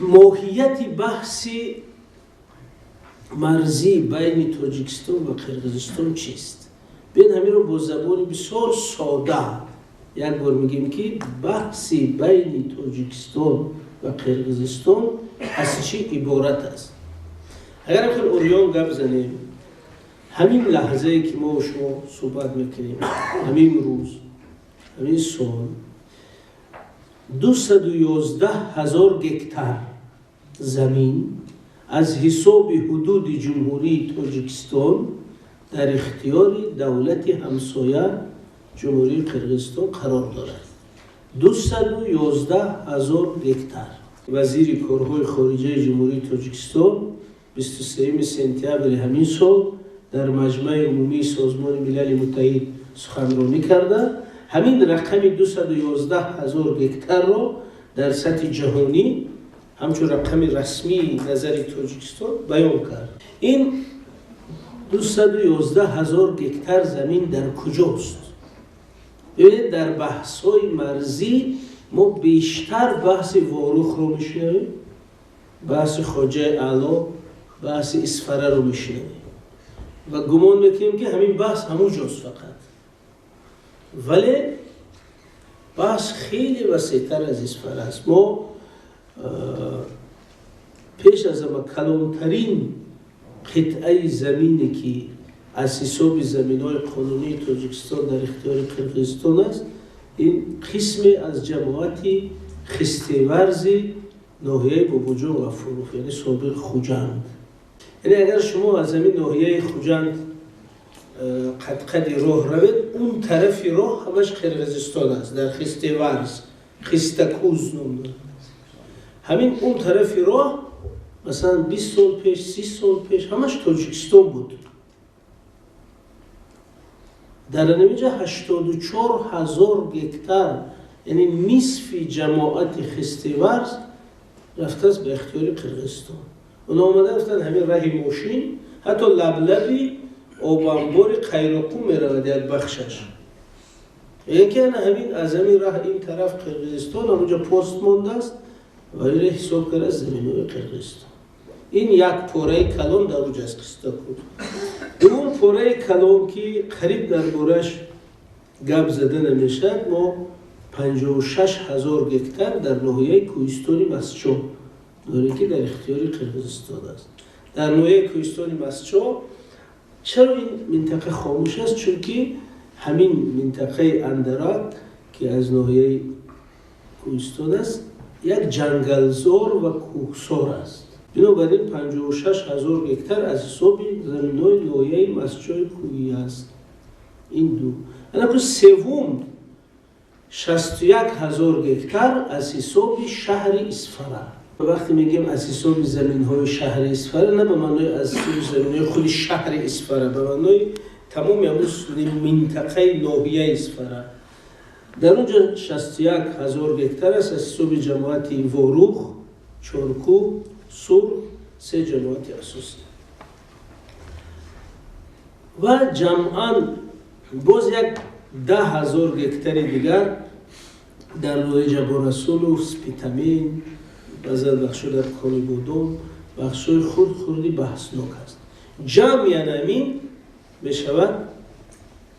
Моҳияти баҳси марзӣ байни Тоҷикистон ва Қирғизистон чист? Биёед, ҳаминро бо забони бисёр сода як бор мегӯем, ки баҳси байни Тоҷикистон ва Қирғизистон аз чӣ иборат аст. Агар хел урён гап занем, ҳамин лаҳзае ки мо шумо суҳбат мекунем, ҳамин рӯз, ҳамин сол, 211 000 гектар замин аз ҳисоби ҳудуди Ҷумҳурии Тоҷикистон дар ихтиёри давлати ҳамсоя, Ҷумҳурии Қирғизистон, қарор дорад. 211 000 гектар. Вазири корҳои хориҷаи Ҷумҳурии Тоҷикистон 23 сентябри ҳамин сол дар Маҷмаи Умумии Созмони Милали Муттаҳид суханронӣ карда, ҳамин рақами 211 000 гектарро дар сатҳи ҷаҳонӣ ҳамчун рақами расмии назари Тоҷикистон баён кард. Ин 211 000 гектар замин дар куҷост? Бибинед, дар баҳсҳои марзӣ мо бештар баҳси Ворухро мешунавем, баҳси Хоҷаи Аъло, баҳси Исфараро мешунавем ва гумон мекунем, ки ҳамин баҳс ҳамун ҷост фақат. Вале баҳс хеле васеътар аз Исфара аст. Мо пеш аз ҳама калонтарин қитъаи замине, ки аз ҳисоби заминҳои қонунии Тоҷикистон дар ихтиёри Қирғизистон аст, ин қисме аз ҷамоати Хистеварзи ноҳияи Бобоҷон Ғафуров, яъне собиқ Хуҷанд. Яъне агар шумо аз ҳамин ноҳияи Хуҷанд қадқади роҳ равед, он тарафи роҳ ҳамаш Қирғизистон аст. Дар Хистеварз, Хистакуз ном дорад ҳамин он тарафи роҳ. Масалан, 20 сол пеш, 30 сол пеш ҳамаш Тоҷикистон буд. Дар ҳаминҷа 84 000 гектар, яъне нисфи ҷамоати Хистеварз, рафтааст ба ихтиёри Қирғизистон. Оно омада гуфтанд, ҳамин раҳи мошин ҳатто лаблаби обанбори Қайроқум меравад як бахшаш. Яке ана ҳамин аз ҳамин раҳ ин тараф Қирғизистон, ҳамунҷа пост мондааст ва инро ҳисоб кардааст заминҳои Қирғизистон. Ин як пораи калон дар уҷ аст, Хистакуз. Дуюм пораи калон, ки қариб дар бораш гап зада намешавад, мо 56 000 гектар дар ноҳияи кӯҳистони Мастчоҳ дорем, ки дар ихтиёри Қирғизистон аст. Дар ноҳияи кӯҳистони Мастчоҳ чаро ин минтақа хомӯш аст? Чунки ҳамин минтақаи Андарак, ки аз ноҳияи кӯҳистон аст, як ҷангалзор ва кӯҳсор аст. Бинобар ин 56 000 гектар аз ҳисоби заминҳои ноҳияи Мастчои кӯҳӣ аст. Ин ду. Анаку севум, 61 000 гектар аз ҳисоби шаҳри Исфара. Вақте мегӯем аз ҳисоби заминҳои шаҳри Исфара, на ба маънои аз ҳисоби заминҳои худи шаҳри Исфара, ба маънои тамоми ҳамун минтақаи ноҳияи Исфара. Дар он ҷо 61 000 гектар аст аз ҳисоби ҷамоати Ворух, Чоркӯҳ, Сурх, се ҷамоати асосӣ. Ва ҷамъан боз як 10 000 гектари дигар дар ноҳияи Ҷабборрасулов, Спитамен, баъзан бахшо дар Конибодом, бахшҳои хурд хурди баҳснок аст. Ҷамъ яъне ҳамин мешавад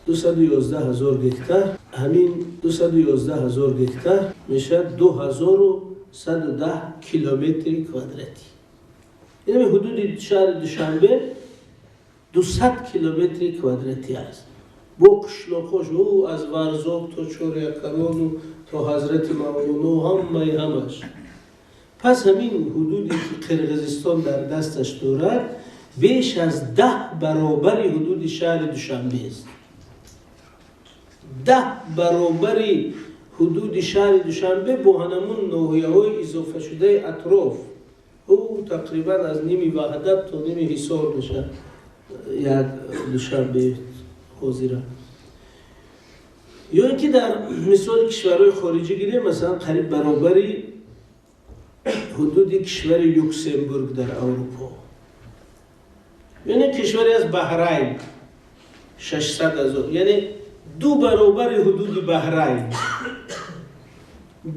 211 000 гектар. Ҳамин 211 000 гектар мешавад 2110 километри квадратӣ. Ин ҳудуди шаҳри Душанбе 200 километри квадратӣ аст бо қишлоқош, ӯ аз Варзоб то Чорякалону то Ҳазрати Мавлоно, ҳамаи ҳамаш. Пас ҳамин ҳудуде, ки Қирғизистон дар дасташ дорад, беш аз 10 баробари ҳудуди шаҳри Душанбе аст. 10 баробари ҳудуди шаҳри Душанбе бо ҳанамун ноҳияҳои изофашудаи атроф. Ӯ тақрибан аз ними Ваҳдат то ними Ҳисор мешавад як Душанбе ҳозира. Ё ин ки дар мисоли кишварҳои хориҷӣ гирем, масалан, қариб баробари ҳудуди кишвари Люксембург дар Аврупо, яъне кишваре аз Баҳрайн, 600 000, яъне ду баробари ҳудуди Баҳрайн,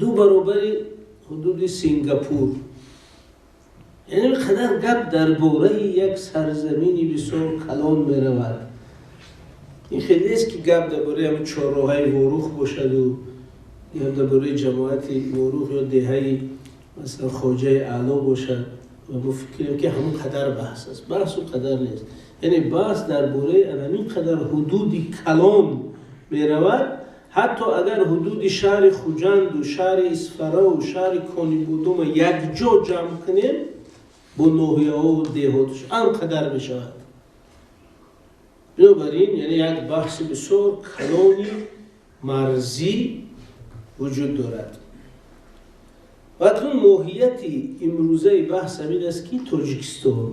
ду баробари ҳудуди Сингапур. Яъне қадар гап дар бораи як сарзамини бисёр калон меравад. Ин хеле нест, ки гап дар бораи ҳамин чорроҳаи Ворух бошаду гап дар бораи ҷамоати Ворух ё деҳаи, масалан, Хоҷаи Аъло бошад ва мо фикр кунем, ки ҳамон қадар баҳс аст. Баҳс он қадар нест. Яъне баҳс дар бораи ҳамин қадар ҳудуди калон меравад. Ҳатто агар ҳудуди шаҳри Хуҷанду шаҳри Исфараву шаҳри Конибудума якҷо ҷамъ кунем бо ноҳияҳову деҳотш, ан қадар мешавад. Бинобар ин, яъне як баҳси бисёр калони марзӣ вуҷуд дорад. Ва акнун моҳияти имрӯзаи баҳс ҳамин аст, ки Тоҷикистон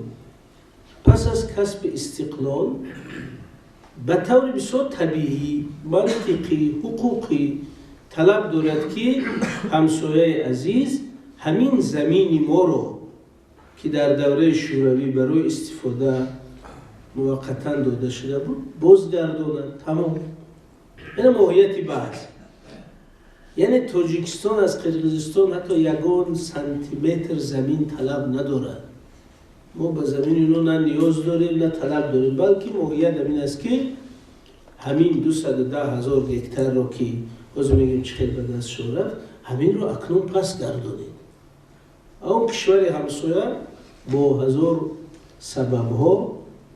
пас аз касби истиқлол ба таври бисёр табиӣ, мантиқӣ, ҳуқуқӣ талаб дорад, ки ҳамсояи азиз ҳамин замини моро, ки дар давраи Шӯравӣ барои истифода муваққатан дода шуда буд, бозгардонад. Тамом, ина моҳияти баҳс. Яъне Тоҷикистон аз Қирғизистон ҳатто ягон сантиметр замин талаб надорад. Мо ба замини оно на ниёз дорем, на талаб дорем, балки моҳият ҳамин аст, ки ҳамин 210 000 гектарро, ки ҳозир мегӯем чӣ хел ба дастшон рафт, ҳаминро акнун пас гардонед. Он кишвари ҳамсоя бо ҳазор сабабҳо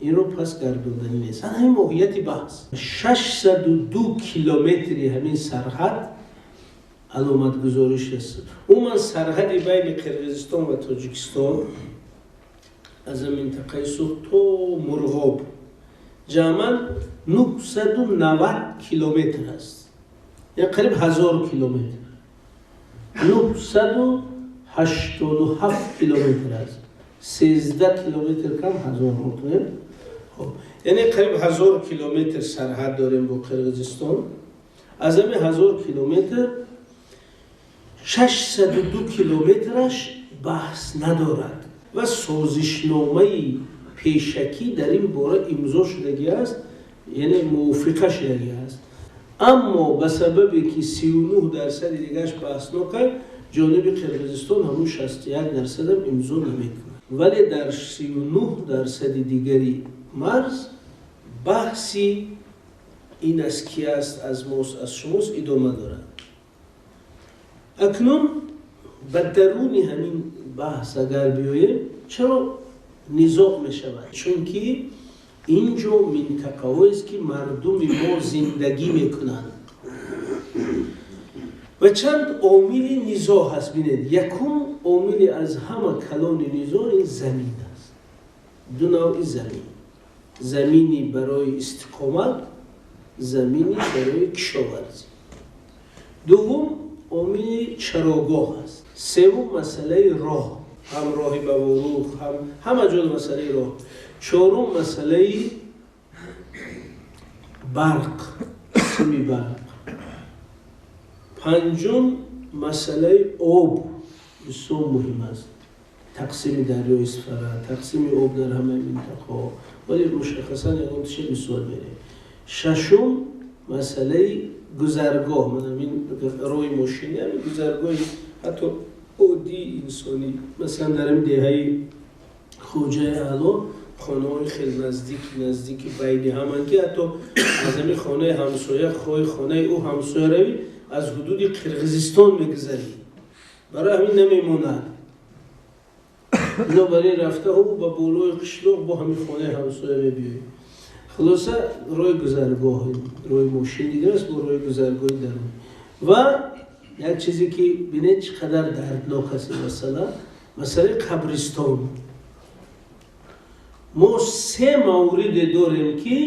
инро пас гардонданӣ нест. Ҳамин моҳияти баҳс. 602 километри ҳамин сарҳад аломатгузориш аст. Умуман, сарҳади байни Қирғизистон ва Тоҷикистон аз минтақаи Суғд то Мурғоб ҷамъан 990 километр аст, яъне қариб 1000 километр, 987 километр аст, 13 километр кам 1000 мекунем. Хоб, яъне қариб 1000 километр сарҳад дорем бо Қирғизистон. Аз ҳамин 1000 километр 602 километраш баҳс надорад ва созишномаи пешакӣ дар ин бора имзо шудагӣ аст, яъне мувофиқа шудагӣ аст. Аммо ба сабабе ки 39 дарсади дигараш баҳснок аст, ҷониби Қирғизистон ҳамун 61 дарсадам имзо намекунад. Вале дар 39 дарсади дигари марз баҳси ин аз ки аст, аз мост, аз шумост идома дорад. Акнун ба даруни ҳамин баҳс агар биёем, чаро низоъ мешавад? Чунки ин ҷо минтақаҳоест, ки мардуми мо зиндагӣ мекунанд ва чанд омили низоъ ҳаст. Бинед, якум омили аз ҳама калони низоъ ин замин аст. Ду навъи замин: замини барои истиқомат, замини барои кишоварзӣ. Дуввум омили чарогоҳ аст. Севум масъалаи роҳ, ҳам роҳи ба Ворух, ҳам ҳама ҷо масъалаи роҳ. Чорум масъалаи барқ, сими барқ. Панҷум масъалаи об бисёр муҳим аст, тақсими дарёи Исфара, тақсими об дар ҳамаи минтақаҳо, вале мушаххасан ягон тише мисол мерем. Шашум масъалаи гузаргоҳ, ман роҳи мошини, ҳамин гузаргоҳи ҳатто оддии инсонӣ. Масалан, дар ҳамин деҳаи Хоҷаи Аъло хонаҳои хеле наздики наздики байни ҳаманд, ки ҳатто аз ҳамин хонаи ҳамсоя хоҳи хонаи ӯ ҳамсоя равӣ, аз ҳудуди Қирғизистон мегузарӣ. Барои ҳамин намемонад. Бинобар ин рафта ӯ ба болои қишлоқ бо ҳамин хонаи ҳамсоя мебиёӣ. Хулоса, роҳи гузаргоҳ, роҳи мошин дигар аст, бо роҳи гузаргоҳи дарун. Ва як чизе, ки бинед, чӣ қадар дарднок аст ин масъала, масъалаи қабристон. Мо се мавриде дорем, ки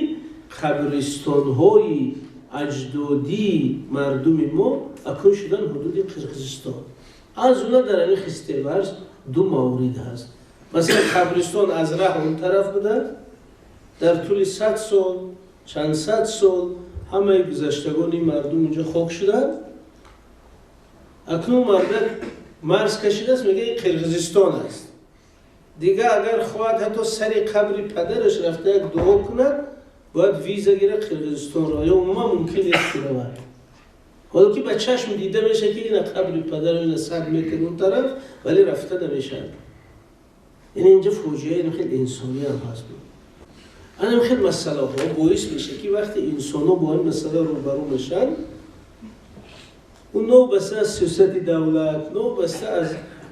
қабристонҳои аҷдодии мардуми мо акнун шудан ҳудуди Қирғизистон. Аз ҷумла дар ҳамин Хистеварз ду маврид ҳаст. Масалан, қабристон аз раҳ он тараф буда, дар тӯли 100 сол, чанд сад сол ҳамаи гузаштагони мардум инҷо хок шуданд. Акнун мардак марз кашидааст, мега ин Қирғизистон аст. Дигар агар хоҳад ҳатто сари қабри падараш рафта як дуо кунад, бояд виза гирад, Қирғизистонро ё умуман мумкин нест, ки равад, ҳоло ки ба чашм дида мешавад, ки ина қабри падар, ина 100 метр он тараф, вале рафта намешавад. Яъне инҷа фоҷиаи хеле инсонӣ ҳам ҳаст. Ана хеле масъалаҳо боис меша ки вақте инсонҳо бо ин масъала рӯбарӯ мешанд, ӯ новобаста аз сиёсати давлат, новобаста аз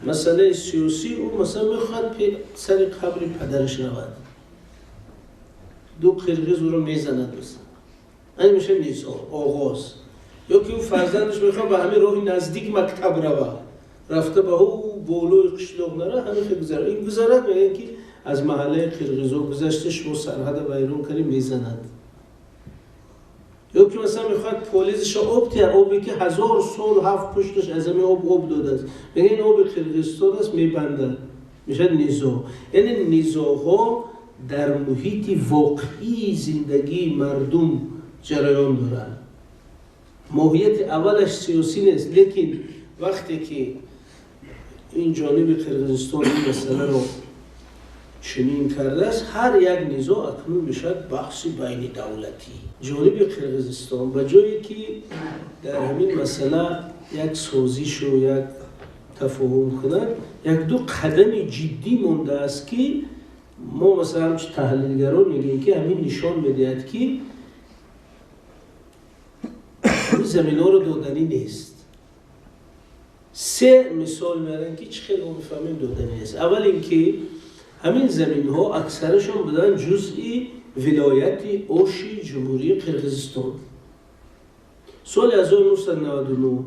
масъалаи сиёсӣ, ӯ масалан мехоҳад сари қабри падараш равад. Ду қирғиз ӯро мезанад масалан. Ин меша низоъ, оғоз. Ё ки ӯ фарзандаш мехоҳад ба ҳамин роҳи наздик мактаб равад. Рафта ба ӯ болои қишлоқ нара, ҳамин хел гузарад. Ин гузарад, мегӯянд ки аз маҳаллаи қирғизо гузашта, шумо сарҳада вайрон кардӣ, мезанад. Ё ки масалан мехоҳад полизаша об тиҳад, обе ки 1000 сол ҳафт пушташ аз ҳамин об об додааст. Мегӯянд ин оби Қирғизистон аст, мебандад. Мешавад низоъ. Яъне низоъҳо дар муҳити воқеии зиндагии мардум ҷараён доранд. Моҳияти аввалаш сиёсӣ нест, лекин вақте ки ин ҷониби Қирғизистон ин масъаларо чунин кардааст, ҳар як низоъ акнун мешавад баҳси байнидавлатӣ. Ҷониби Қирғизистон ба ҷое ки дар ҳамин масъала як созишу як тафоҳум кунад, як-ду қадами ҷиддӣ мондааст ки мо масалан ҳамчун таҳлилгарон мегӯем ки ҳамин нишон медиҳад ки ин заминҳоро доданӣ нест. Се мисол меорем ки чӣ хел мо мефаҳмем доданӣ нест. Аввал ин ки ҳамин заминҳо аксарашон буданд ҷузъи вилояти Оши Ҷумҳурии Қирғизистон. Соли 1999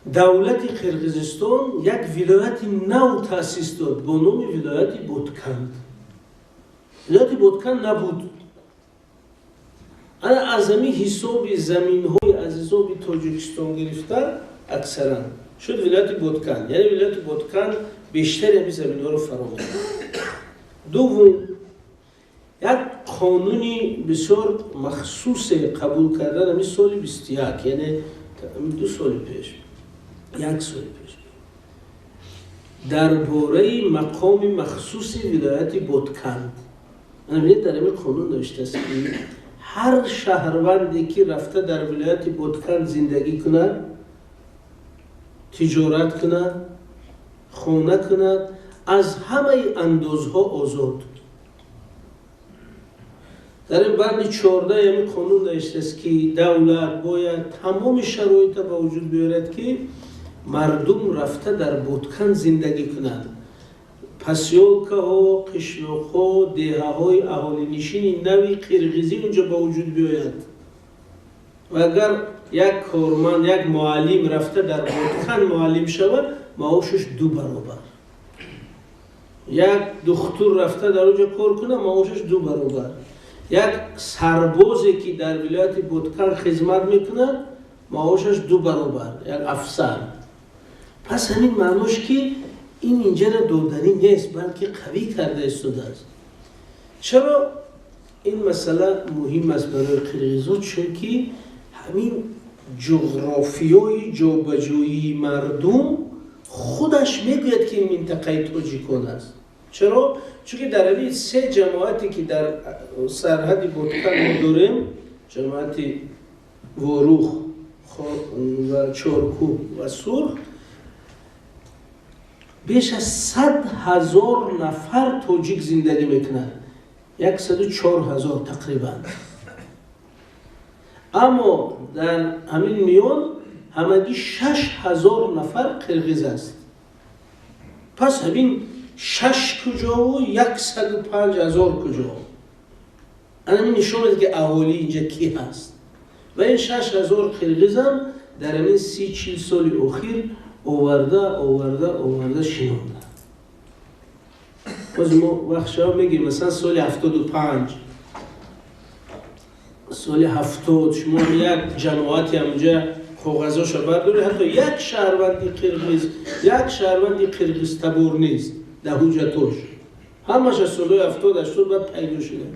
давлати Қирғизистон як вилояти нав таъсис дод бо номи вилояти Ботканд. Вилояти Ботканд набуд. Ана аз ҳамин ҳисоби заминҳои аз ҳисоби Тоҷикистон гирифта аксаран шуд вилояти Ботканд. Яъне вилояти Ботканд бештари ҳамин заминҳоро фаро мегирад. Дуввум, як қонуни бисёр махсусе қабул кардан ҳамин соли 21, яъне 2 соли пеш, 1 соли пеш, дар бораи мақоми махсуси вилояти Ботканд. Бинед, дар ҳамин қонун навиштааст ки ҳар шаҳрванде ки рафта дар вилояти Ботканд зиндагӣ кунад, тиҷорат кунад, хона кунад, аз ҳамаи андозҳо озод. Дар ин банди 14 ҳамин қонун навиштааст ки давлат бояд тамоми шароита ба вуҷуд биёрад ки мардум рафта дар Ботканд зиндагӣ кунад. Посёлкаҳо, қишлоқҳо, деҳаҳои аҳолинишини нави қирғизӣ унҷо ба вуҷуд биёяд. Ва агар як корманд, як муаллим рафта дар Ботканд муаллим шавад, маошаш 2 баробар. Як духтур рафта дар онҷо кор кунад, маошаш 2 баробар. Як сарбозе ки дар вилояти Ботканд хизмат мекунад, маошаш 2 баробар, як афсар. Пас ҳамин маънош ки ин инҷаро доданӣ нест, балки қавӣ карда истодааст. Чаро ин масъала муҳим аст барои қирғизо? Чунки ҳамин ҷуғрофиёи ҷобаҷоии мардум худаш мегӯяд ки ин минтақаи тоҷикон аст. Чаро? Чунки дар ҳамин се ҷамоате ки дар сарҳади Ботканд мо дорем, ҷамоати Ворух ва Чоркӯҳ ва Сурх, беш аз 100 000 нафар тоҷик зиндагӣ мекунад, 104 000 тақрибан. Аммо дар ҳамин миён ҳамагӣ 6 000 нафар қирғиз аст. Пас ҳамин 6 куҷову 105 000 куҷо. Ана ҳамин нишон медиҳад ки аҳолӣ инҷа кӣ ҳаст. Ва ин 6 000 қирғизам дар ҳамин 30-40 соли охир оварда, оварда, оварда шинонда. Боз мо вақт шава мегӯем, масалан соли 75, соли 70 шумо як ҷамоати ҳамҷа коғазоша бардоред, ҳатто як шаҳрванди қирғиз, як шаҳрванди қирғизтабор нест дар ҳуҷҷатош. Ҳамааш аз солҳои 70-80 баъд пайдо шуда.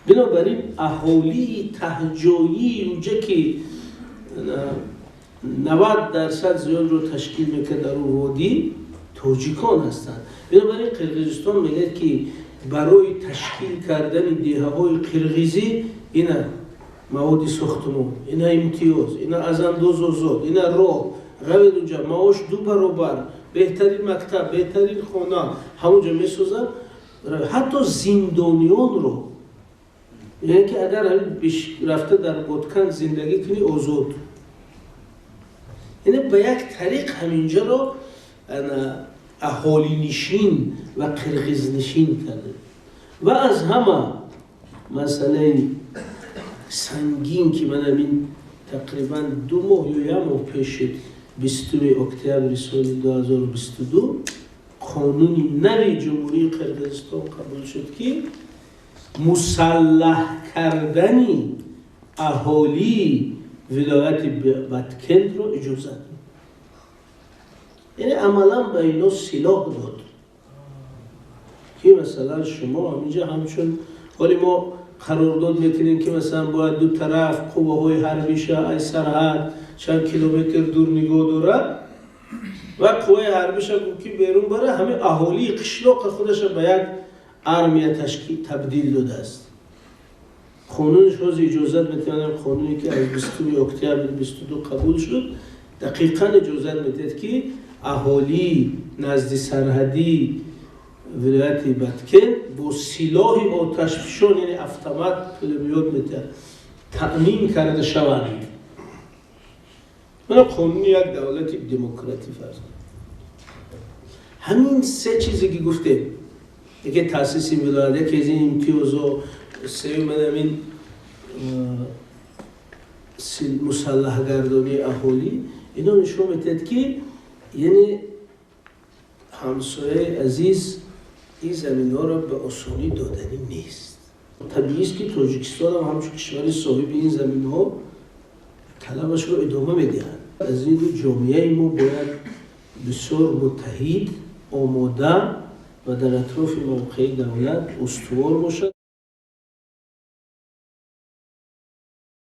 Бинобар ин аҳолии таҳҷоии ҳуҷҷа ки 90% зиёдро ташкил мекард дар он водӣ, тоҷикон ҳастанд. Бинобар ин Қирғизистон мегӯяд ки барои ташкил кардани деҳаҳои қирғизӣ ина маводи сохтмон, ина имтиёз, ина аз андоз озод, ина роҳ, равед унҷа маош 2 баробар, Беҳтарин мактаб, беҳтарин хона ҳамонҷо месозанд. Ҳатто зиндониёнро, яъне ки агар ҳамин рафта дар Боткан зиндагӣ кунӣ, озод. Яъне ба як тариқ ҳаминҷаро аҳолинишин ва қирғизнишин карда. Ва аз ҳама масъалаи сангин, ки ман ҳамин тақрибан 2 моҳ ё як моҳ пеш шуд, 20 октябри соли 2022 қонуни нави Ҷумҳурии Қирғизистон қабул шуд, ки мусаллаҳ кардани аҳолии вилояти Баткентро иҷозат дод. Яъне амалан ба ино силоҳ дод, ки масалан шумо ҳаминҷа ҳамчун ҳоли мо қарордод мекунем, ки масалан бояд ду тараф қувваҳои ҳарбиша ай сарҳад чанд километр дур нигоҳ дорад ва қувваи ҳарбиша ки берун бара, ҳамин аҳолии қишлоқа худаша ба як армия ташкил табдил додааст. Қонунш ҳозир иҷозат метавонам, қонуне ки аз 20 октябри 22 қабул шуд, дақиқан иҷозат медиҳад, ки аҳолии назди сарҳадии вилояти Баткен бо силоҳи оташфишон, яъне автомат, пулемёт метиҳад, таъмин карда шаванд. Мана қонуни як давлати демократӣ. Фарз, ҳамин се чизе ки гуфтем: яке таъсиси вилоят, яке аз ин имтиёзо, сеюм ҳамин мусаллаҳгардонии аҳолӣ, ино нишон медиҳад, ки яъне ҳамсояи азиз ин заминҳоро ба осонӣ доданӣ нест. Табиист, ки Тоҷикистонам ҳамчун кишвари соҳиби ин заминҳо талабашро идома медиҳад. Аз ин рӯ ҷомеаи мо бояд бисёр муттаҳид, омода ва дар атрофи мавқеи давлат устувор бошад.